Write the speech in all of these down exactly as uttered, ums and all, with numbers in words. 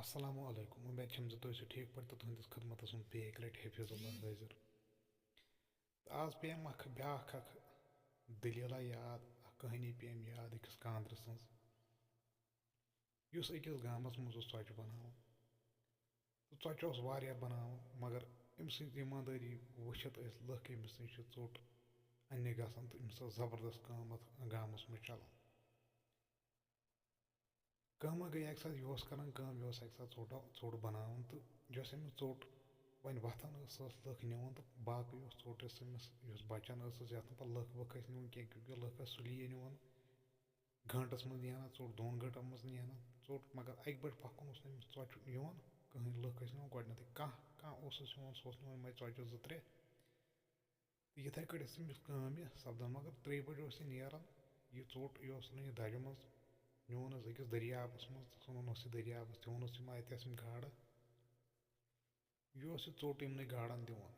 السلام علیکم، اُمید چھم زِ تُہۍ ٲسِو ٹھیٖک پٲٹھۍ تہٕ تُہٕنٛدِس خدمتس منٛز بیٚیہِ اَکہِ لٹہِ حفیظ اللہ حٲضِر۔ تہٕ آز پیٚیَم اکھ بیٛاکھ اکھ دٔلیٖلہ یاد، اکھ کہانی پیٚیَم یاد أکِس کاندرٕ سٕنٛز، یُس أکِس گامس منٛز اوس ژۄچہِ بناوان۔ تہٕ ژۄچہِ اوس واریاہ بناوان، مگر أمۍ سٕنٛز ایٖماندٲری وٕچھِتھ ٲسۍ لُکھ أمِس نِش یہِ ژوٚٹ اننہِ گژھان تہٕ أمِس ٲس زبردست کٲم اتھ گامس منٛز چلان۔ کٲمہ گٔے اکہِ ساتہٕ، یہِ اوس کران کٲم، یہِ اوس اکہِ ساتہٕ ژوٚٹ، ژوٚٹ بناوان تہٕ یۄس أمِس ژوٚٹ وۄنۍ وۄتھان ٲس، سۄ ٲس لُکھ نِوان تہٕ باقٕے اوس ژوٚٹ یۄس أمِس، یۄس بچان ٲسٕس، یتھ نہٕ پتہٕ لُکھ وُکھ ٲسۍ نِوان کینٛہہ، کیونکہ لُکھ ٲسۍ سُلی نِوان گٲنٹس منٛز نِہان ژوٚٹ، دۄن گٲنٹن منٛز نِہان ژوٚٹ، مگر اکہِ بٹہِ پکُن اوس نہٕ أمِس ژۄچہِ یِوان کٕہٕنۍ، لُکھ ٲسۍ نِوان گۄڈٕنیتھٕے، کانٛہہ، کانٛہہ اوسُس یِوان، سُہ اوس نِوان یِمے ژۄچہِ زٕ ترٛےٚ۔ تہٕ یِتھَے کٲٹھۍ ٲس أمِس کٲم یہِ سپدان، مگر ترٛیٚیہِ بجہِ اوس یہِ نیران، یہِ ژوٚٹ یہِ اوس نہٕ یہِ دَجہِ منٛز، نیوٗنَس أکِس دٔریابَس منٛز تہٕ ژھُنُن اوس یہِ دٔریابَس، تہِ ووٚنُس یِم اَتہِ آسہٕ یِم گاڈٕ۔ یہِ اوس یہِ ژوٚٹ یِمنٕے گاڈَن دِوان،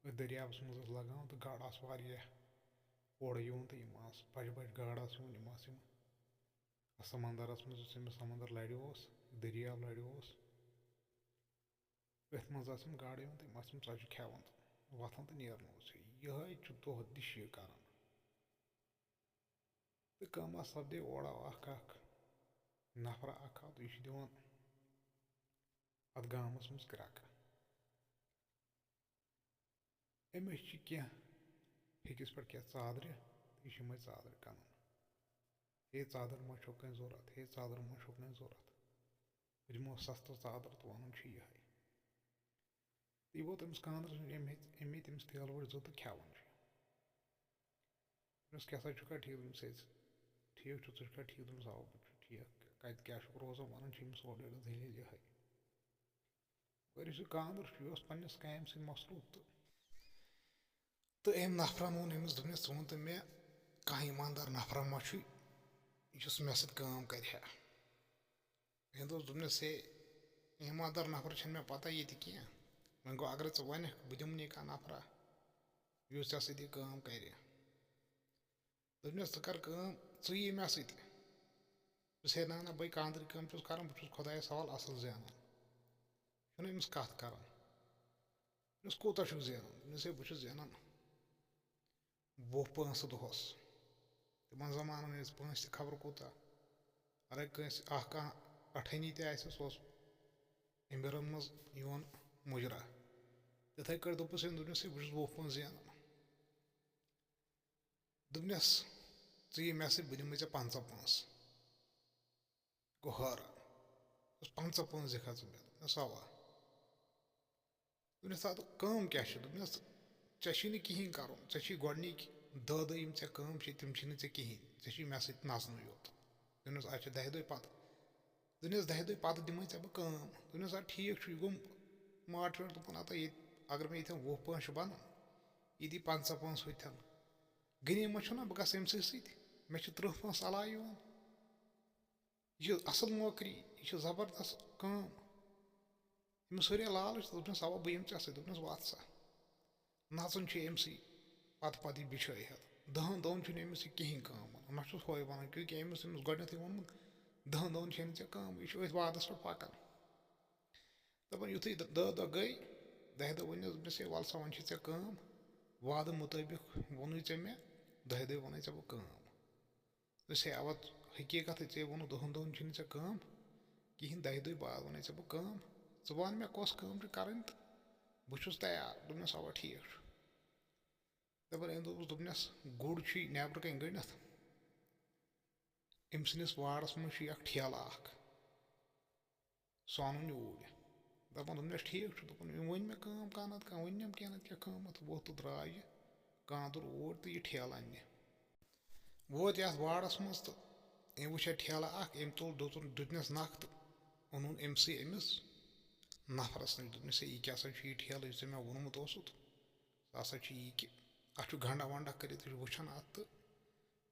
أتھۍ دٔریابَس منٛز ٲس لگاوان تہٕ گاڈٕ آسہٕ واریاہ اورٕ یِوان تہٕ یِم آسہٕ بَجہِ بَجہِ گاڈٕ آسہٕ یِوان، یِم آسہٕ یِم اَتھ سمندرَس منٛز، یُس أمِس سمندر لَرِ اوس، دٔریاب لَرِ اوس۔ أتھۍ منٛز آسہٕ یِم گاڈٕ یِوان تہٕ یِم آسہٕ یِم ژۄچہِ کھٮ۪وان تہٕ وۄتھان تہٕ نیران اوس یہِ۔ یِہوٚے چھُ دۄہ دِش یہِ کران۔ تہٕ کٲمہ سپدے اورٕ آو اکھ اکھ نفرا اکھ آو تہٕ یہِ چھُ دِوان اتھ گامس منٛز کرٛٮ۪کہٕ۔ أمِس چھِ کینٛہہ فیٚکِس پٮ۪ٹھ کینٛہہ ژادرِ تہٕ یہِ چھِ یِمے ژادرِ کٕنان۔ ہے ژادر ما چھو کٲنٛسہِ ضوٚرتھ؟ ہے ژادر ما چھو کٲنٛسہِ ضوٚرتھ؟ بہٕ دِمو سستہٕ ژادر تہٕ وَنُن چھُ یِہوٚے۔ تہٕ یہِ ووت أمِس کاندرَس نِش، أمۍ ہیٚژ، أمۍ ہیٚتۍ أمِس تیلہٕ وٕڈۍ زٕ تہٕ کھٮ۪وان چھُ یہِ۔ دوٚپمَس، "کیٛاہ سا چھُکھا ٹھیٖک؟" دوٚپمَس، "ہے، ٹھیٖک چھُ، ژٕ چھُکھا ٹھیٖک؟" دوٚپمَس، "اَوا، بہٕ چھُس ٹھیٖک، کَتہِ کیٛاہ چھُکھ روزان؟" وَنان چھِ أمِس اورٕ یورٕ دٔلیٖل یِہوٚے۔ مگر یُس یہِ کاندر چھُ، یہِ اوس پنٛنِس کامہِ سۭتۍ مصروٗف تہٕ، تہٕ أمۍ نفرَن ووٚن أمِس، دوٚپنَس، "ژٕ وَن تہٕ مےٚ، کانٛہہ ایٖماندار نفرا ما چھُے، یُس مےٚ سۭتۍ کٲم کرِ ہا؟" مےٚ دوٚپ، دوٚپنَس، "ہے، ایٖماندار نفر چھِنہٕ مےٚ پتہ ییٚتہِ کینٛہہ۔ وۄنۍ گوٚو، اگرے ژٕ وَنکھ، بہٕ دِمہٕ نہٕ کانٛہہ نفرا، یُس ژےٚ سۭتۍ یہِ کٲم کرِ۔" دوٚپنَس، "ژٕ کر کٲم، ژٕ یہِ مےٚ سۭتۍ۔" دوٚپُس، "ہے، نہ، نہ، بٔے کاندرِ کٲم چھُس کران، بہٕ چھُس خۄدایَس حوالہٕ اَصٕل زینان۔" چھُنہٕ أمِس کَتھ کران۔ دوٚپنَس، "کوٗتاہ چھُکھ زینان؟" دوٚپنَس، "ہے، بہٕ چھُس زینان وُہ پونٛسہٕ دۄہَس۔" تِمَن زمانَن ٲسۍ پونٛسہٕ تہِ خبر کوٗتاہ۔ اَگَرے کٲنٛسہِ اَکھ کانٛہہ اَٹھٲنی تہِ آسہِ، سُہ اوس اَمبِرَن منٛز یِوان مُجرا۔ تِتھَے کٲٹھۍ دوٚپُس أمۍ، دوٚپنَس، "ہے، بہٕ چھُس وُہ پونٛسہٕ زینان۔" دوٚپنَس، "ژٕ یہِ مےٚ سۭتۍ، بہٕ دِمَے ژےٚ پنٛژاہ پونٛسہٕ۔" گوٚو حٲران۔ دوٚپُس، "پنٛژاہ پونٛسہٕ دِکھا ژٕ مےٚ؟" دوٚپنَس، "اَوا۔" دوٚپنَس، "اَدٕ کٲم کیٛاہ چھِ؟" دوٚپنَس، "ژےٚ چھی نہٕ کِہیٖنۍ کَرُن، ژےٚ چھی گۄڈٕنِکۍ دَہ دۄہ یِم ژےٚ کٲم چھے، تِم چھی نہٕ ژےٚ کِہیٖنۍ، ژےٚ چھی مےٚ سۭتۍ نَژنُے یوت۔" دوٚپنَس، "اَچھا، دَہہِ دۄہہِ پَتہٕ؟" دوٚپنَس، "دَہہِ دۄہہِ پَتہٕ دِمَے ژےٚ بہٕ کٲم۔" دوٚپنَس، "اَدٕ ٹھیٖک چھُ۔" یہِ گوٚو ماٹویٹ، دوٚپُن، "ہتا ییٚتہِ اگر مےٚ ییٚتٮ۪ن وُہ پونٛسہٕ چھِ بَنان، یہِ دی پنٛژاہ پونٛسہٕ ہُتھٮ۪ن۔ غنیٖمت چھُنہ، بہٕ گژھٕ أمۍ سٕے سۭتۍ، مےٚ چھِ تٕرٛہ پونٛسہٕ علاوٕ یِوان۔" یہِ چھِ اَصٕل نوکری، یہِ چھِ زبردست کٲم۔ أمِس ہُرے لالٕچ تہٕ دوٚپنَس، "اَوا، بہٕ یِمہٕ ژےٚ سۭتۍ۔" دوٚپنَس، "وَتھ سا، نَژُن چھُ أمۍ سٕے پَتہٕ پَتہٕ یہِ بِچھٲے ہٮ۪تھ۔ دَہَن دۄہَن چھُنہٕ أمِس یہِ کِہیٖنۍ کٲم وَنان، نہ چھُس ہُے وَنان، کیونکہِ أمِس، أمِس گۄڈٕنٮ۪تھٕے ووٚنمُت، دَہَن دۄہَن چھے نہٕ ژےٚ کٲم، یہِ چھُ أتھۍ وعدَس پٮ۪ٹھ پَکان۔" دَپان، یُتھُے دَ-، دَہ دۄہ گٔے، دَہہِ دۄہ ؤنِس دوٚپنَس، "ہے، وَلہٕ سا، وۄنۍ چھِ ژےٚ کٲم، وعدٕ مُطٲبِق ووٚنُے ژےٚ مےٚ، دَہہِ دۄہہِ وَنَے ژےٚ بہٕ کٲم۔" دوٚپنَس، "ہے، اَوا، حقیٖقتٕے ژےٚ ووٚنُتھ، دَہَن دۄہَن چھُنہٕ ژےٚ کٲم کِہیٖنۍ، دَہہِ دۄہہِ بعد وَنَے ژےٚ بہٕ کٲم، ژٕ وَن مےٚ کۄس کٲم چھِ کَرٕنۍ تہٕ بہٕ چھُس تیار۔" دوٚپنَس، "اَوا، ٹھیٖک چھُ۔" دَپان أمۍ دوٚپُس، دوٚپنَس، "گُر چھُے نٮ۪برٕ کَنۍ گٔنٛڈِتھ، أمۍ سٕنٛدِس وارَس منٛز چھُے اَکھ ٹھیلہٕ اَکھ، سُہ اَنُن یوٗرۍ۔" دَپان، دوٚپنَس، "ٹھیٖک چھُ۔" دوٚپُن، "أمۍ ؤنۍ مےٚ کٲم کانٛہہ نَتہٕ کانٛہہ، ؤنِم کینٛہہ نَتہٕ کینٛہہ کٲم، تہٕ ووٚتھ تہٕ درٛاو یہِ کاندُر اوٗرۍ تہٕ یہِ ٹھیلہٕ اَننہِ۔ ووت یَتھ وارَس منٛز تہٕ أمۍ وٕچھ اَتہِ ٹھیلہٕ اَکھ، أمۍ تُل، دیُتُن، دیُتنَس نَکھ تہٕ اوٚنُن أمۍ سٕے أمِس نفرَس نِش، دوٚپنَس، "ہے، یہِ کیٛاہ سا چھُ یہِ ٹھیلہٕ یُس ژےٚ مےٚ ووٚنمُت اوسُتھ؟ سُہ ہسا چھُ یہِ کہِ اَتھ چھُ گنٛڈا ونٛڈا کٔرِتھ، یہِ چھُ وٕچھان اَتھ تہٕ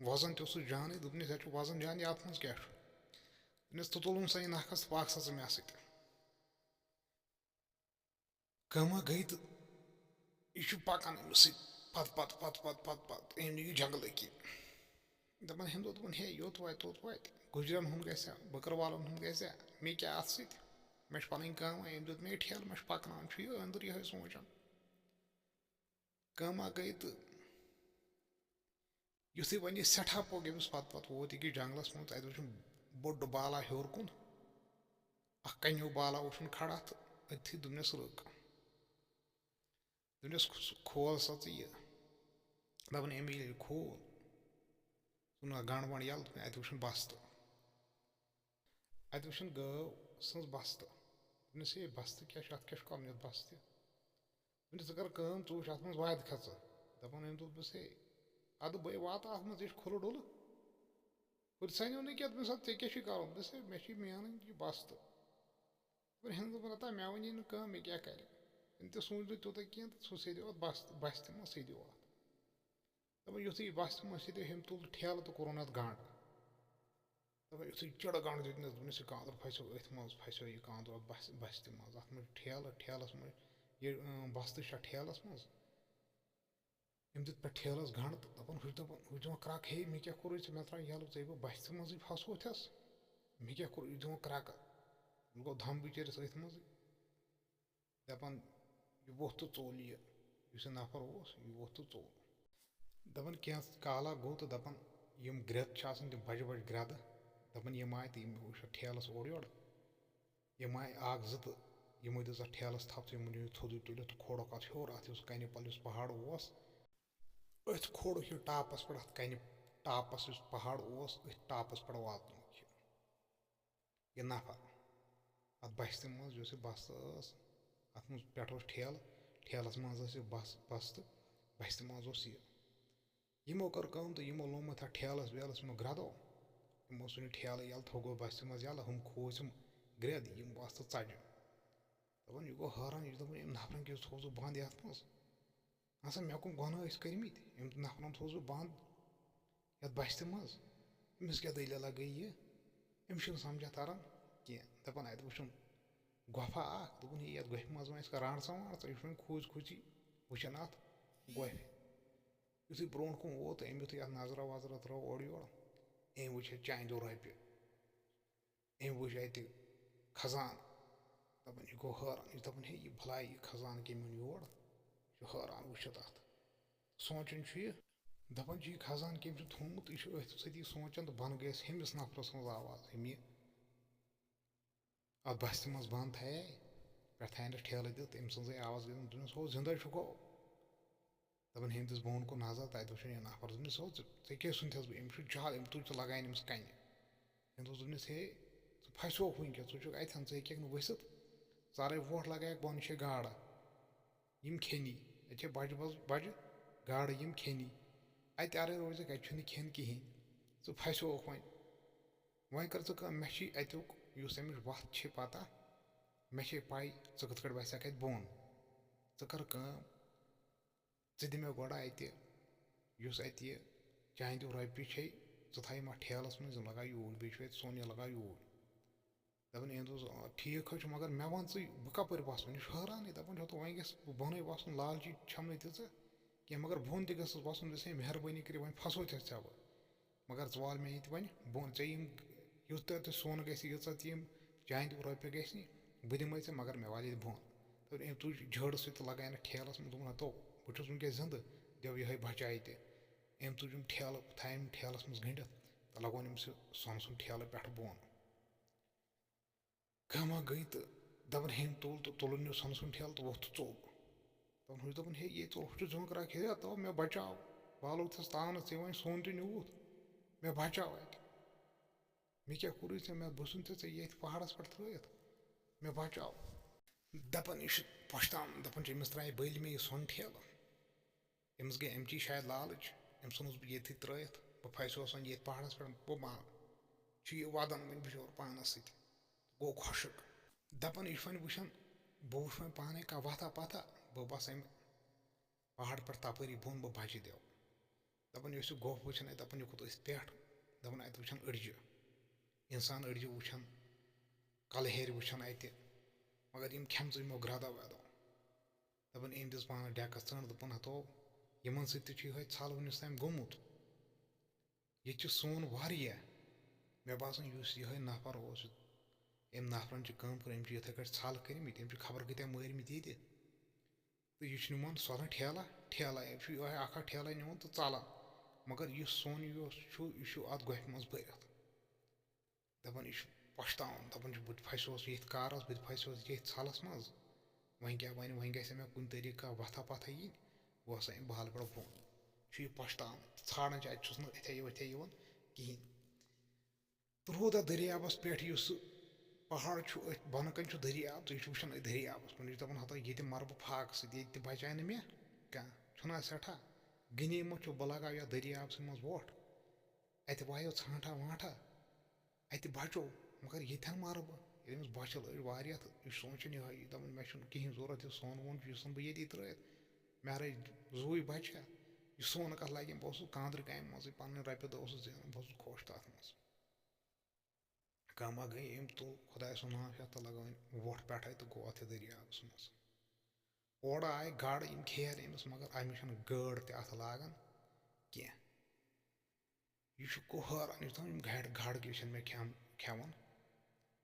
وزن تہِ اوسُس جانٕے۔" دوٚپنَس، "یَتھ چھُ وزن جان، یَتھ منٛز کیٛاہ چھُ؟" دوٚپنَس، "تُل، تُلُن سا یہِ نَکھَس تہٕ پَکھ سا ژٕ مےٚ سۭتۍ۔" کٲمہ گٔے تہٕ یہِ چھُ پَکان أمِس سۭتۍ پَتہٕ، پَتہٕ، پَتہٕ، پَتہٕ، پَتہٕ، پَتہٕ، أمۍ نیوٗ یہِ جنٛگلہٕ کِنۍ۔ دَپان، ہِنٛدو، دوٚپُن، "ہے، یوٚت واتہِ، توٚت واتہِ، گُجرٮ۪ن ہُنٛد گژھِ ہا، بٔکٕروالَن ہُنٛد گژھِ ہا، مےٚ کیٛاہ اَتھ سۭتۍ؟" مےٚ چھِ پَنٕنۍ کٲم، أمۍ دیُت مےٚ یہِ ٹھیلہٕ، مےٚ چھُ پَکناوُن، چھُ یہِ أنٛدٕر یِہوٚے سونٛچان۔ کٲمہ گٔے تہٕ یُتھُے وۄنۍ یہِ سٮ۪ٹھاہ پوٚک أمِس، پَتہٕ پَتہٕ ووت یہِ کہِ جنٛگلَس منٛز، تَتہِ وٕچھُن بوٚڑ بالا ہیوٚر کُن، اَکھ کَنیوٗ بالا وٕچھُن کھڑا تہٕ أتھی دوٚپنَس رٕکھ۔ دوٚپنَس، "کھو-، کھول سا ژٕ یہِ۔" دَپان، أمۍ ییٚلہِ کھوٗل، ژھُن اَتھ گنٛڈ ونٛڈ یَلہٕ، دوٚپُن، اَتہِ وٕچھُن بستہٕ۔ اَتہِ وٕچھُن گٲو سٕنٛز بستہٕ۔ دوٚپنَس، "ہے، بستہٕ کیٛاہ چھُ؟ اَتھ کیٛاہ چھُ کَرُن یَتھ بستہِ؟" دوٚپنَس، "ژٕ کَر کٲم، ژٕ وٕچھ اَتھ منٛز واتہِ کھا ژٕ؟" دَپان، أمۍ دوٚپنَس، "ہے، اَدٕ بَے واتہٕ اَتھ منٛز، یہِ چھُ کھُلہٕ ڈُلہٕ۔ ہُتہِ سَنیو نہٕ کینٛہہ۔" دوٚپنَس، "اَدٕ ژےٚ کیٛاہ چھُے کَرُن؟" دوٚپنَس، "ہے، مےٚ چھِ مینٕنۍ یہِ بستہٕ۔" دوٚپُن، "ہے، دوٚپُن، ہتا مےٚ وَنے نہٕ کانٛہہ، مےٚ کیٛاہ کَرِ؟" أمۍ تہِ سوٗنٛچ نہٕ تیوٗتاہ کینٛہہ تہٕ سُہ سیٚدیو اَتھ بستہِ، بستہِ منٛز سیٚدیو اَتھ۔ دَپان، یُتھُے یہِ بستہِ منٛز سیٚدیو، أمۍ تُل ٹھیلہٕ تہٕ کوٚرُن اَتھ گنٛڈ۔ دَپان، یُتھُے چِڑٕ گنٛڈ دیُتنَس، دوٚپنَس، "یہِ کانٛدُر پھَسیو أتھۍ منٛز، پھَسیو یہِ کانٛدُر اَتھ بس-، بستہِ منٛز۔ اَتھ منٛز چھُ ٹھیلہٕ، ٹھیلَس منٛز یہِ، اۭں، بستہٕ چھا ٹھیلَس منٛز؟" أمۍ دیُت پٮ۪ٹھ ٹھیلَس گنٛڈ تہٕ دَپان، ہُہ چھُ دَپان، ہُہ چھُ دِوان کرٛکھ، "ہے، مےٚ کیٛاہ کوٚرُے ژےٚ؟ مےٚ ترٛاو یَلہٕ، ژٕ ہے بہٕ بستہِ منٛزٕے پھَسوتھَس۔ مےٚ کیٛاہ کوٚر؟" یہِ دِوان کرٛکہٕ۔ یہِ گوٚو دھَم بِچٲرِس أتھۍ منٛزٕے۔ دَپان، یہِ ووٚتھ تہٕ ژوٚل یہِ، یُس یہِ نفر اوس، یہِ ووٚتھ تہٕ ژوٚل۔ دَپان، کینٛژھ کالا گوٚو تہٕ دَپان، یِم گرٛٮ۪د چھِ آسان، تِم بَجہِ بَجہِ گرٛٮ۪دٕ، دَپان، یِم آے تہٕ یِم وٕچھِ ٹھیلَس اورٕ یورٕ۔ یِم آے اَکھ زٕ تہٕ یِمو دِژ اَتھ ٹھیلَس تھَپھ تہٕ یِمو نیوٗ یہِ تھوٚدُے تُلِتھ تہٕ کھوڑُکھ اَتھ ہیوٚر، اَتھ یُس کَنہِ پَل یُس پہاڑ اوس، أتھۍ کھوڑُکھ یہِ ٹاپَس پٮ۪ٹھ، اَتھ کَنہِ ٹاپَس یُس پہاڑ اوس، أتھۍ ٹاپَس پٮ۪ٹھ واتنووُکھ یہِ۔ یہِ نفر اَتھ بستہِ منٛز، یۄس یہِ بستہٕ ٲس، اَتھ منٛز پٮ۪ٹھ اوس ٹھیلہٕ، ٹھیلَس منٛز ٲس یہِ بس-، بستہٕ، بستہِ منٛز اوس یہِ۔ یِمو کٔر کٲم تہٕ یِمو لومُت اَتھ ٹھیلَس ویلَس، یِمو گرٛٮ۪دو، یِمو ژھُن یہِ ٹھیلہٕ یَلہٕ، تھوٚو گوٚو بستہِ منٛز یَلہٕ، ہُم کھوٗژ یِم گرٛٮ۪د، یِم بستہٕ ژَجہِ۔ دَپان، یہِ گوٚو حٲران، یہِ چھُ دَپان، أمۍ نفرَن کیٛازِ تھوٚوُس بہٕ بنٛد یَتھ منٛز؟ اَسا مےٚ کَم گۄناہ ٲسۍ کٔرمٕتۍ؟ أمۍ نفرَن تھوٚوُس بہٕ بنٛد یَتھ بستہِ منٛز۔ أمِس کیٛاہ دٔلیٖلہ گٔے یہِ؟ أمِس چھُنہٕ سَمجھا تَران کینٛہہ۔ دَپان، اَتہِ وٕچھُن گۄپھا اَکھ، دوٚپُن، ہے، یَتھ گۄپھِ منٛز ما آسہِ کانٛہہ رانٛٹہٕ سا وانٛٹہٕ سا؟ یہِ چھُ وۄنۍ کھوٗژۍ کھوٗژی وٕچھان اَتھ گۄپھِ۔ یُتھُے برٛونٛٹھ کُن ووت، أمۍ یُتھُے اَتھ نظرا وظرا ترٲو اورٕ یورٕ، أمۍ وٕچھ اَتہِ چاندیو رۄپیہِ۔ أمۍ وٕچھ اَتہِ خزان۔ دَپان، یہِ گوٚو حٲران۔ یہِ دَپان، ہے، یہِ بَلاے، یہِ خزان کٔمۍ اوٚن یور؟ یہِ چھُ حٲران وٕچھِتھ اَتھ۔ سونٛچان چھُ یہِ، دَپان چھُ، یہِ خزان کٔمۍ چھُ تھوٚومُت؟ یہِ چھُ أتھۍ سۭتی سونٛچان تہٕ بۄنہٕ گٔیَس ہُمِس نفرٕ سٕنٛز آواز، ہُمہِ اَتھ بستہِ منٛز بنٛد تھایے، پٮ۪ٹھ تھاینَس ٹھیلہٕ دِتھ، أمۍ سٕنٛزٕے آواز گٔے، دوٚپنَس، ہو، زِندَے چھُکھ ہو؟ دَپان، ہُمۍ دِژ بۄن کُن نظر، تَتہِ وٕچھُن یہِ نفر۔ دوٚپنَس، ہو، ژٕ، ژےٚ کیٛازِ سُنٛد تھَس بہٕ؟ أمِس چھُ جہل، أمۍ تُج ژٕ لگاونہِ أمِس کَنہِ۔ ہُمۍ دوٚپُس، دوٚپنَس، ہے، ژٕ پھَسیوکھ وٕنکٮ۪س، ژٕ چھُکھ اَتہِ ہَن، ژٕ ہیٚکَکھ نہٕ ؤسِتھ۔ ژَرَے وۄٹھ لگایَکھ، بۄنہٕ چھے گاڈٕ یِم کھیٚنی۔ اَتہِ چھے بَجہِ بَز-، بَجہِ گاڈٕ یِم کھیٚنی۔ اَتہِ اَرَے روزَکھ، اَتہِ چھُنہٕ کھٮ۪ن کِہیٖنۍ۔ ژٕ پھَسیوکھ وۄنۍ۔ وۄنۍ کر ژٕ کٲم، مےٚ چھِ اَتیُک یُس اَمِچ وَتھ چھِ پَتہ، مےٚ چھے پَے ژٕ کِتھ کٲٹھۍ وَسَکھ اَتہِ بۄن۔ ژٕ کر کٲم، ژٕ دِ مےٚ گۄڈٕ اَتہِ یُس اَتہِ یہِ چاندیو رۄپیہِ چھے، ژٕ تھاو یِم اَتھ ٹھیلَس منٛز، یِم لگاو یوٗرۍ، بیٚیہِ چھُ اَتہِ سۄن، یہِ لگاو یوٗرۍ۔ دَپان، أمۍ دوٚپُس، "آ، ٹھیٖک حظ چھُ، مگر مےٚ وَن ژٕے، بہٕ کَپٲرۍ وَسہٕ؟" وۄنۍ یہِ چھُ حٲرانٕے، دَپان چھُ، "ہَتہٕ وۄنۍ گژھِ بہٕ بۄنَے وَسُن، لالچی چھَم نہٕ تیٖژاہ کینٛہہ، مگر بۄن تہِ گژھَس وَسُن، دَپٮ۪س، ہے، مہربٲنی کٔرِتھ، وۄنۍ پھَسوتھَس ژےٚ بہٕ، مگر ژٕ وال مےٚ ییٚتہِ وۄنۍ بۄن، ژےٚ یِم، یُتھ تہِ تۄہہِ سۄن گژھِ، ییٖژاہ تہِ یِم چاندِ رۄپیہِ گژھِ نہٕ، بہٕ دِمَے ژےٚ، مگر مےٚ وال ییٚتہِ بۄن۔" تہٕ أمۍ تُج جھٔڑ سۭتۍ تہٕ لگاونَس ٹھیلَس منٛز، دوٚپُن، "ہَتو، بہٕ چھُس وٕنکٮ۪س زِندٕ، دِیو یِہوٚے بچایہِ تہِ۔" أمۍ تُج یِم ٹھیلہٕ، تھایہِ یِم ٹھیلَس منٛز گٔنٛڈِتھ تہٕ لگوون أمِس یہِ سۄنہٕ سُنٛد ٹھیلہٕ پٮ۪ٹھٕ بۄن۔ کٲمہ گٔے تہٕ دَپان، ہیٚمۍ تُل تہٕ تُلُن نیوٗ سۄنہٕ سُنٛد ٹھیلہٕ تہٕ ووٚتھ تہٕ ژوٚل۔ دَپان، ہُہ چھُ دَپان، ہے، یے ژوٚل، ہُہ چھُ زوٗنہٕ کرٛاکھ، ہے، تو مےٚ بچاو، والو تھَس تاونَس، ژےٚ وۄنۍ سۄن تہِ نیوٗتھ، مےٚ بچاو اَتہِ۔ مےٚ کیٛاہ کوٚرُے ژےٚ؟ مےٚ بوٗزُن ژےٚ، ژےٚ ییٚتھۍ پہاڑَس پٮ۪ٹھ ترٛٲیِتھ، مےٚ بچاو۔ دَپان، یہِ چھُ پۄشتاوان، دَپان چھُ، أمِس ترٛایہِ بٔلۍ مےٚ یہِ سۄنہٕ ٹھیلہٕ۔ أمِس گٔے اَمچی شاید لالٕچ، أمۍ ژھٕنُس بہٕ ییٚتھی ترٛٲیِتھ، بہٕ پھَسیوس وۄنۍ ییٚتھۍ پہاڑَس پٮ۪ٹھ، بہٕ ما چھُ یہِ وَدان وۄنۍ بِچور پانَس سۭتۍ، گوٚو خۄشٕک۔ دَپان، یہِ چھُ وۄنۍ وٕچھان، بہٕ وٕچھِ وۄنۍ پانَے کانٛہہ وَتھا پَتھا، بہٕ بَسہٕ اَمہِ پہاڑ پٮ۪ٹھ تَپٲری بۄن، بہٕ بَچہٕ دِیو۔ دَپان، یُس یہِ گۄپھ وٕچھان، اَتہِ دَپان، یہِ کوٚت أسۍ پٮ۪ٹھ، دَپان، اَتہِ وٕچھان أڈجہِ، اِنسان أڈجہِ وٕچھان، کَلہٕ ہیٚرِ وٕچھان اَتہِ، مگر یِم کھٮ۪مژٕ یِمو گرٛدو وٮ۪دو۔ دَپان، أمۍ دِژ پانَس ڈٮ۪کَس ژٔنٛڈ، دوٚپُن، ہَتو، یِمَن سۭتۍ تہِ چھُ یِہوٚے ژھَل وٕنیُس تام گوٚمُت۔ ییٚتہِ چھُ سون واریاہ۔ مےٚ باسان، یُس یِہوٚے نفر اوس، یُس أمۍ نفرن چھِ کٲم کٔرمٕژ، أمۍ چھِ یِتھَے کٲٹھۍ ژھل کٔرمٕتۍ، أمۍ چھِ خبر کۭتیٛاہ مٲرمٕتۍ ییٚتہِ۔ تہٕ یہِ چھُ نِوان سۄ ٹھیلہ ٹھیلہ، أمۍ چھُ یِہوٚے اکھ اکھ ٹھیلہ نِوان تہٕ ژلان۔ مگر یُس سۄن یُس چھُ، یہِ چھُ اتھ گۄپھِ منٛز بٔرِتھ۔ دپان، یہِ چھُ پشتاوان، دپان چھُ، بہٕ تہِ پھسیوس ییٚتھۍ کارس، بہٕ تہِ پھسیوس ییٚتھۍ ژھلس منٛز۔ وۄنۍ کیٛاہ بنہِ، وۄنۍ گژھِ مےٚ کُنہِ طریٖقہٕ کانٛہہ وتھا پتھا یِنۍ، بہٕ وسا امہِ بالہٕ پٮ۪ٹھ بۄن۔ چھُ یہِ پشتاوان، ژھانڈان چھُ، اتہِ چھُس نہٕ اتھے یوت، اتھے یِوان کِہینۍ۔ تہٕ روٗد اَتھ دٔریابَس پٮ۪ٹھ، یُس سُہ پہاڑ چھُ، أتھۍ بۄنہٕ کَنہِ چھُ دٔریاب، تہٕ یہِ چھُ وٕچھان أتھۍ دٔریابَس کُن۔ یہِ چھُ دَپان، ہَتو، ییٚتہِ مَرٕ بہٕ فاقہٕ سۭتۍ، ییٚتہِ تہِ بَچاے نہٕ مےٚ کانٛہہ۔ چھُنہ سٮ۪ٹھاہ غنیٖمت چھُ، بہٕ لَگاو یَتھ دٔریابسٕے منٛز وۄٹھ، اَتہِ وایو ژھانٛٹھا وانٛٹھا، اَتہِ بَچو، مگر ییٚتٮ۪ن مَرٕ بہٕ۔ ییٚلہِ أمِس بۄچھِ لٔج واریاہ، تہٕ یہِ چھُ سونٛچان یِہوٚے، یہِ دَپان، مےٚ چھُنہٕ کِہیٖنۍ ضوٚرَتھ، یہِ سۄن وۄن چھُ، یہِ ژھٕن بہٕ ییٚتی ترٛٲیِتھ۔ مےٚ رٔچھۍ زُوٕے بَچہِ، یہِ سۄن کَتھ لَگہِ؟ بہٕ اوسُس کانٛدرِ کامہِ منٛزٕے، پَنٕنۍ رۄپیہِ دَہ اوسُس زینان، بہٕ اوسُس خۄش تَتھ منٛز۔ کٲمہ گٔے، أمۍ تُل خۄداے سُنٛد ناو ہٮ۪تھ تہٕ لگٲوٕن وۄٹھ پٮ۪ٹھَے تہٕ گوٚو اَتھ یہِ دٔریابَس منٛز۔ اورٕ آیہِ گاڈٕ، یِم کھیٚیَن أمِس، مگر أمِس چھَنہٕ گٲڈ تہِ اَتھ لاگان کینٛہہ۔ یہِ چھُ گوٚو حٲران، یہِ چھُ دَپان، یِم گاڈٕ، گاڈٕ کیٛازِ چھَنہٕ مےٚ کھٮ۪م-، کھٮ۪وان؟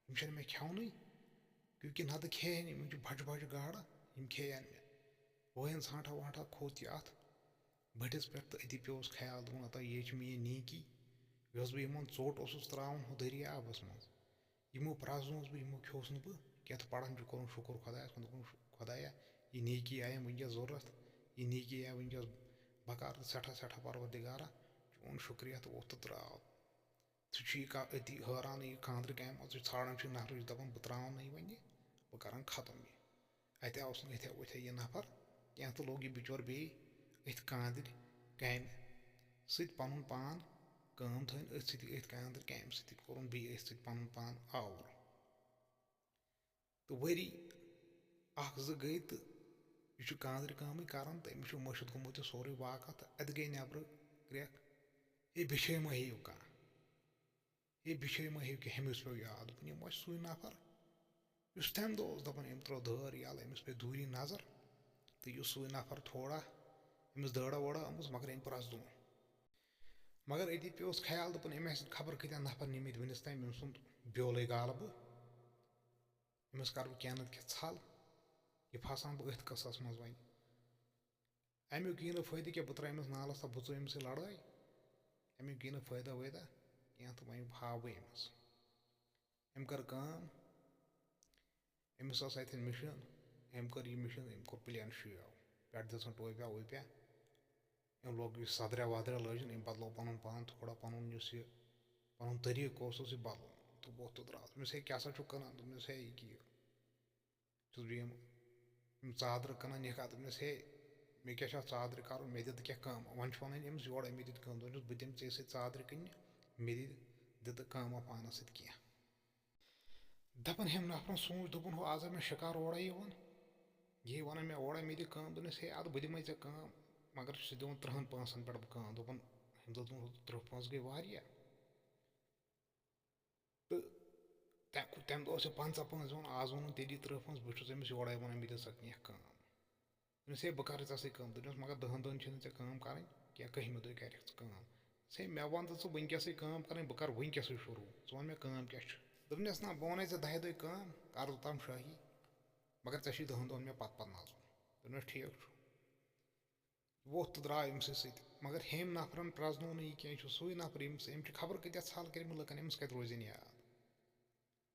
یِم چھَنہٕ مےٚ کھٮ۪ونٕے، کیونکہِ نَتہٕ کھیٚیَن یِم، یِم چھِ بَجہِ بَجہِ گاڈٕ، یِم کھیٚیَن مےٚ۔ وٲیِن ژھانٛٹھا وانٛٹھا کھوٚت یہِ اَتھ بٔٹھِس پٮ۪ٹھ تہٕ أتی پیوٚوُس خیال، دوٚپُن، ہتا، یے چھِ میٛٲنۍ نیکی، یۄس بہٕ یِمَن ژوٚٹ اوسُس ترٛاوان ہُہ دٔریابَس منٛز۔ یِمو پرٛزنووُس بہٕ، یِمو کھیوٚوُس نہٕ بہٕ کینٛہہ۔ تہٕ پَران چھُ کوٚرُن شُکُر خۄدایَس کُن، دوٚپُن، خۄدایا، یہِ نیکی آیَم وٕنۍکٮ۪س ضوٚرَتھ، یہِ نیکی آیہِ وٕنۍکٮ۪س بکار تہٕ سٮ۪ٹھاہ، سٮ۪ٹھاہ پروردگارا، چون شُکریہ، تہٕ ووٚتھ تہٕ درٛاو۔ سُہ چھُ یہِ کا-، أتی حٲران، یہِ کانٛدرِ کامہِ منٛز، سُہ چھُ ژھانٛڈان چھُ یہِ نفرٕ، چھُ دَپان، بہٕ ترٛاوَن نہٕ یہِ وۄنۍ یہِ، بہٕ کَرَن ختم یہِ۔ اَتہِ اوس نہٕ یِتھے پٲٹھۍ یہِ نفر کینٛہہ تہٕ لوٚگ یہِ بِچور بیٚیہِ أتھۍ کانٛدرِ کامہِ سۭتۍ پَنُن پان، کٲم تھٲوِن أتھۍ سۭتۍ، أتھۍ کانٛدرِ کامہِ سۭتۍ کوٚرُن بیٚیہِ أتھۍ سۭتۍ پَنُن پان آوُر۔ تہٕ ؤری اَکھ زٕ گٔے تہٕ یہِ چھُ کانٛدرِ کٲمٕے کَران تہٕ أمِس چھُ مٔشِتھ گوٚمُت یہِ سورُے واقعہ۔ تہٕ اَتہِ گٔے نٮ۪برٕ کرٛٮ۪کھ، ہے، بیٚچھے مہ ہیٚیِو کانٛہہ۔ ہے، بیٚچھے مہ ہیٚیِو کینٛہہ، ہُمِس پیوٚو یاد۔ دوٚپُن، یہِ ما چھُ سُے نفر، یُس تَمہِ دۄہ اوس دَپان، أمۍ ترٲو دٲر یَلہٕ، أمِس پیٚیہِ دوٗری نظر۔ تہٕ یُس سُے نفر تھوڑا أمِس دٲرا وٲرا آمٕژ، مگر أمۍ پرٛزنوو۔ مگر أتی پیوٚوُس خیال، دوٚپُن، أمۍ آسہِ خبر کۭتیٛاہ نفر نِمٕتۍ وٕنِس تام أمۍ سُنٛد بیولٕے گالہٕ بہٕ۔ أمِس کَرٕ بہٕ کینٛہہ نَتہٕ کینٛہہ ژھل، یہِ پھسان بہٕ أتھۍ قٕصَس منٛز وۄنۍ۔ اَمیُک یی نہٕ فٲیدٕ کینٛہہ، بہٕ ترٛاوٕ أمِس نالَس تہٕ بہٕ ژٕ أمۍ سٕے لڑٲے۔ اَمیُک یی نہٕ فٲیدٕ وٲیدٕ کینٛہہ تہٕ وۄنۍ ہاوٕ بہٕ أمِس۔ أمۍ کٔر کٲم، أمِس ٲس اَتٮ۪ن مِشیٖن، أمۍ کٔر یہِ مِشیٖن، أمۍ کوٚر پٕلین شیو، پٮ۪ٹھٕ دِژٕن ٹوپیٛا ووپیٛا، أمۍ لوگ یہِ صدریا ودریا لٲجِن، أمۍ بدلوو پَنُن پان تھوڑا، پَنُن یُس یہِ پَنُن طریٖقہٕ اوسُس یہِ بدلومُت تہٕ ووٚتھ تہٕ درٛاس۔ دوٚپمَس، ہے، کیٛاہ سا چھُکھ کٕنان؟ دوٚپمَس، ہے، یہِ کہِ یہِ چھُس بہٕ یِم، یِم ژادرٕ کٕنان، یہِ کَتھ؟ دوٚپمَس، ہے، مےٚ کیٛاہ چھِ اَتھ ژادرِ کَرُن؟ مےٚ دِ تہٕ کینٛہہ کٲم۔ وۄنۍ چھُ وَنان أمِس یورَے، مےٚ دِ تہٕ کٲم۔ دوٚپمَس، بہٕ دِمہٕ ژےٚ سۭتۍ ژادرِ کٕننہِ، مےٚ دِ، دِ تہٕ کٲمہ پانَس سۭتۍ کینٛہہ۔ دَپان ہُمۍ نفرَن سوٗنٛچ، دوٚپُن، ہُہ آز ہے مےٚ شِکار اورَے یِوان، یہِ ہے وَنان مےٚ اورَے، مےٚ دِ کٲم۔ دوٚپنَس، ہے، اَدٕ بہٕ دِمَے ژےٚ کٲم، مگر چھُس دِوان تٕرٛہَن پونٛسَن پٮ۪ٹھ بہٕ کٲم۔ دوٚپُن، ہُمۍ دوٚپ، دوٚپُن، تٕرٛہ پونٛسہٕ گٔے واریاہ۔ تہٕ تَمہِ، تَمہِ دۄہ اوس یہِ پنٛژاہ پونٛسہٕ دِوان، آز ووٚنُن تیٚلی تٕرٛہ پونٛسہٕ، بہٕ چھُس أمِس یورَے وَنان، مےٚ دِ سا کینٛہہ کٲم۔ دوٚپمَس، ہے، بہٕ کَرٕ ژےٚ سۭتۍ کٲم۔ دوٚپمَس، مگر دَہَن دۄہَن چھِنہٕ ژےٚ کٲم کَرٕنۍ کینٛہہ، کٔہِمہِ دۄہہِ کَرَکھ ژٕ کٲم۔ دوٚپمَس، ہے، مےٚ وَن تہٕ ژٕ وٕنۍکٮ۪سٕے کٲم کَرٕنۍ، بہٕ کَرٕ وٕنۍکٮ۪سٕے شروٗع، ژٕ وَن مےٚ کٲم کیٛاہ چھِ۔ دوٚپنَس، نہ، بہٕ وَنَے ژےٚ دَہہِ دۄہہِ کٲم، کَر ژٕ تام شٲہی، مگر ژےٚ چھُے دَہَن دۄہَن مےٚ پَتہٕ پَتہٕ نَژُن۔ دوٚپنَس، ٹھیٖک چھُ۔ ووٚتھ تہٕ درٛاو أمۍ سٕے سۭتۍ۔ مگر ہیٚمۍ نفرَن پرٛزنوو نہٕ یہِ کینٛہہ، یہِ چھُ سُے نفر، ییٚمِس، أمۍ چھِ خبر کۭتیٛاہ ژھل کٔرمٕتۍ لُکَن، أمِس کَتہِ روزِ نہٕ یاد۔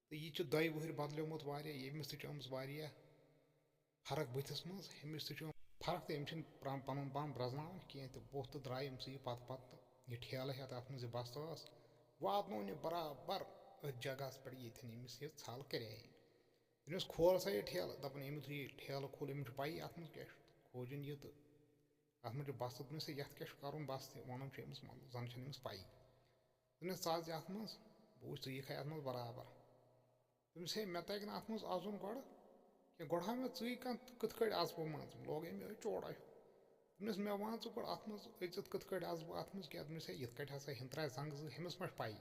تہٕ یہِ چھُ دۄیہِ وٕہٕرۍ بدلیومُت واریاہ، ییٚمِس تہِ چھِ آمٕژ واریاہ فرق بٕتھِس منٛز، ہیٚمِس تہِ چھُ فرق، تہٕ أمۍ چھِنہٕ پرٛ-، پَنُن پان پرٛزناوان کینٛہہ۔ تہٕ ووٚتھ تہٕ درٛاے أمۍ سٕے یہِ پَتہٕ پَتہٕ، تہٕ یہِ ٹھیلہٕ ہٮ۪تھ اَتھ منٛز یہِ بستہٕ ٲس، واتنووُن یہِ برابر أتھۍ جگہَس پٮ۪ٹھ، ییٚتٮ۪ن أمِس یہِ ژھل کَرے۔ دوٚپنَس، کھول سا یہِ ٹھیلہٕ۔ دَپان، أمۍ یُتھُے یہِ ٹھیلہٕ کھول، أمِس چھُ پَیی اَتھ منٛز کیٛاہ چھُ۔ کھوجُن یہِ تہٕ اَتھ منٛز چھُ بَستہٕ۔ دوٚپنَس، ہے، یَتھ کیٛاہ چھُ کَرُن بَستہٕ؟ وَنُن چھُ أمِس، مطلب، زَن چھَنہٕ أمِس پَیی۔ دوٚپنَس، ژٕ اَژ یَتھ منٛز، بہٕ وٕچھِ ژٕ یِکھا یَتھ منٛز برابر۔ دوٚپنَس، ہے، مےٚ تَگہِ نہٕ اَتھ منٛز اَژُن گۄڈٕ کینٛہہ، گۄڈٕ ہاو مےٚ ژٕے کانٛہہ، کِتھ کٲٹھۍ اَژٕ بہٕ منٛز؟ لوگ أمۍ یِہوٚے چوڑا ہیوٗ۔ دوٚپنَس، مےٚ وَن ژٕ گۄڈٕ اَتھ منٛز، أژِتھ کِتھ کٲٹھۍ اَژٕ بہٕ اَتھ منٛز کینٛہہ؟ دوٚپنَس، ہے، یِتھ کٲٹھۍ ہسا ہِنٛدرایہِ زنٛگہٕ زٕ، ہُمِس ما چھِ پَیی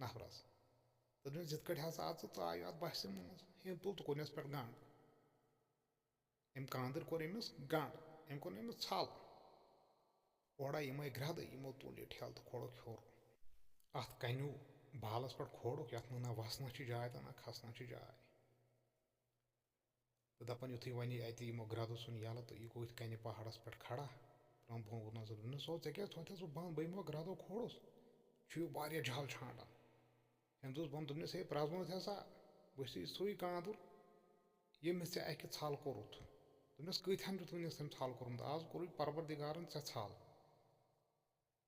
نفرَس؟ دوٚپنَس، یِتھ کٲٹھۍ ہسا اَژٕ ژٕ، آو یہِ اَتھ بَسہِ منٛز۔ أمۍ تُل تہٕ کوٚرنَس پٮ۪ٹھ گنٛڈ۔ أمۍ کانٛدٕر کوٚر أمِس گنٛڈ، أمۍ کوٚر أمِس ژھل۔ اورٕ آے یِمَے گرٛٮ۪دٕ، یِمو تُل یہِ ٹھیلہٕ تہٕ کھوٚرُکھ ہیوٚر۔ اَتھ کَنیو بالَس پٮ۪ٹھ کھولُکھ، یَتھ نہٕ نہ وَسنَس چھِ جاے تہٕ نہ کھَسنَس چھِ جاے۔ تہٕ دَپان، یُتھُے وۄنۍ یہِ اَتہِ یِمو گرٛدٕ ژھُن یَلہٕ تہٕ یہِ گوٚو یِتھ کَنہِ پہاڑَس پٮ۪ٹھ کھڑا، ترٛٲوٕن بۄن وۄن نظر، دوٚپنَس، "او، ژےٚ کیٛازِ تھوٚوتھَس بہٕ بنٛد؟ بہٕ یِمو گرٛدو کھولُس، چھُ یہِ واریاہ جھل چھانٛٹان۔" أمۍ دوٚپُس، بہٕ وَنہٕ، دوٚپنَس، "ہے، پرٛزنووُتھ ہسا، بہٕ چھُسے سُے کانٛدُر، ییٚمِس ژےٚ اَکہِ ژھل کوٚرُتھ۔" دوٚپنَس، "کۭتِہَن چھُتھ وٕنِس أمۍ ژھل کوٚرمُت؟ آز کوٚرُے پروردگارَن ژےٚ ژھل۔"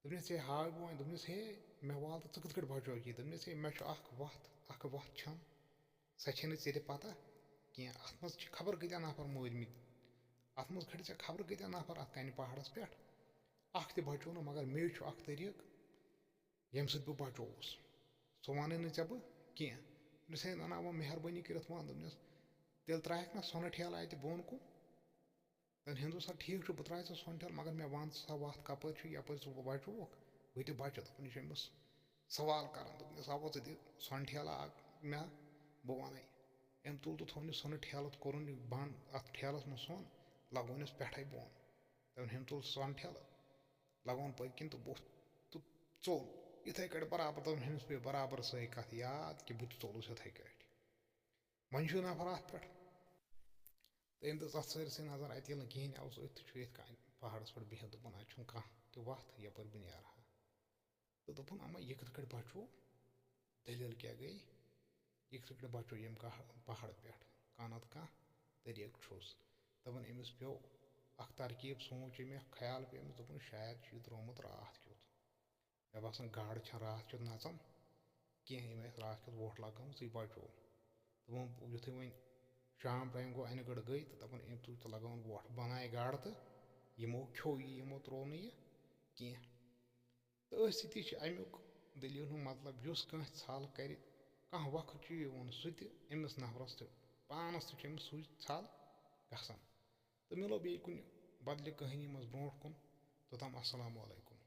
دوٚپنَس، "ہے، ہاو بہٕ وۄنۍ۔" دوٚپنَس، "ہے، مےٚ وال تہٕ ژٕ کِتھ کٲٹھۍ بچووُکھ یہِ؟" دوٚپنَس، "ہے، مےٚ چھُ اَکھ وَتھ، اَکھ وَتھ چھَم، سۄ چھَنہٕ ژےٚ تہِ پَتہ کینٛہہ۔ اَتھ منٛز چھِ خبر کۭتیٛاہ نفر مٲرۍ مٕتۍ، اَتھ منٛز کھٔتۍ ژےٚ خبر کۭتیٛاہ نفر اَتھ کَنہِ پہاڑَس پٮ۪ٹھ، اَکھ تہِ بچوو نہٕ، مگر مے چھُ اَکھ طریٖقہٕ، ییٚمہِ سۭتۍ بہٕ بچووُس، سُہ وَنَے نہٕ ژےٚ بہٕ کینٛہہ۔" دوٚپنَس، "ہے، نہ، نہ، وۄنۍ مہربٲنی کٔرِتھ وَن۔" دوٚپنَس، "تیٚلہِ ترٛایَکھ نہ سۄنہٕ ٹھیلہٕ اَتہِ بۄن کُن؟" تٔمۍ ہیوٚن، "سا ٹھیٖک چھُ، بہٕ ترٛاوَے ژےٚ سۄنہٕ ٹھیلہٕ، مگر مےٚ وَن ژٕ سۄ وَتھ کَپٲرۍ چھِ، یَپٲرۍ ژٕ بَچووُکھ، بہٕ تہِ بَچہٕ۔" دَپان، یہِ چھُ أمِس سوال کَران۔ دوٚپنَس، "اَوا، ژٕ دِ سۄنہٕ ٹھیلہٕ اَکھ مےٚ، بہٕ وَنَے۔" أمۍ تُل تہٕ تھوٚو یہِ سۄنہٕ ٹھیلہٕ، کوٚرُن یہِ بنٛد اَتھ ٹھیلَس منٛز سۄن، لَگوونَس پٮ۪ٹھَے بۄن۔ تٔمۍ ہیوٚن، تُل سۄنہٕ ٹھیلہٕ، لَگووُن پٔتۍ کِنۍ تہٕ بوٚٹھ تہٕ ژوٚل۔ یِتھَے کٲٹھۍ برابر، دوٚپُن، "أمِس پیٚیہِ برابر سۄے کَتھ یاد کہِ بہٕ تہِ ژوٚلُس یِتھَے کٲٹھۍ۔" وۄنۍ چھُ نفر اَتھ پٮ۪ٹھ۔ تہٕ أمۍ دِژ اَتھ سٲرسٕے نظر، اَتہِ ییٚلہِ نہٕ کِہیٖنۍ اوس، أتھۍ چھُ یِتھ کٔنۍ پہاڑَس پٮ۪ٹھ بِہِتھ، دوٚپُن، "اَتہِ چھُنہٕ کانٛہہ تہِ وَتھ یَپٲرۍ بہٕ نیرٕ ہا۔" تہٕ دوٚپُن، "اَما یہِ کِتھ کٲٹھۍ بَچوو؟ دٔلیٖل کیٛاہ گٔے؟ یہِ کِتھ کٲٹھۍ بَچوو ییٚمہِ کَہ-، پہاڑٕ پٮ۪ٹھ؟ کانٛہہ نَتہٕ کانٛہہ طریٖقہٕ چھُس۔" دَپان، أمِس پیوٚو اَکھ ترکیٖب، سونٛچ مےٚ، خیال پیوٚو أمِس، دوٚپُن، "شاید چھُ یہِ درٛامُت راتھ کیُتھ۔" مےٚ باسان، گاڈٕ چھَنہٕ راتھ کیُتھ نَژان کینٛہہ، ییٚمۍ اَسہِ راتھ کیُتھ وۄٹھ لَگٲومٕژ، یہِ بَچوو۔ دوٚپُن، یُتھُے وۄنۍ شام ٹایم گوٚو، اَنہِ گٔڑ گٔے تہٕ دَپان، أمۍ تُج تہٕ لَگٲوٕن وۄٹھ، بَنایہِ گاڈٕ تہٕ یِمو کھیوٚو یہِ، یِمو ترٛوو نہٕ یہِ کینٛہہ۔ تہٕ أتھۍ سۭتی چھِ اَمیُک دٔلیٖل ہُنٛد مطلب، یُس کٲنٛسہِ ژھل کَرِ، کانٛہہ وقت چھُ یِوان، سُہ تہِ أمِس نفرَس تہِ، پانَس تہِ چھُ أمِس سُے ژھل گژھان۔ تہٕ مِلو بیٚیہِ کُنہِ بدلہِ کہانی منٛز برونٛٹھ کُن۔ توٚتام السلام علیکم۔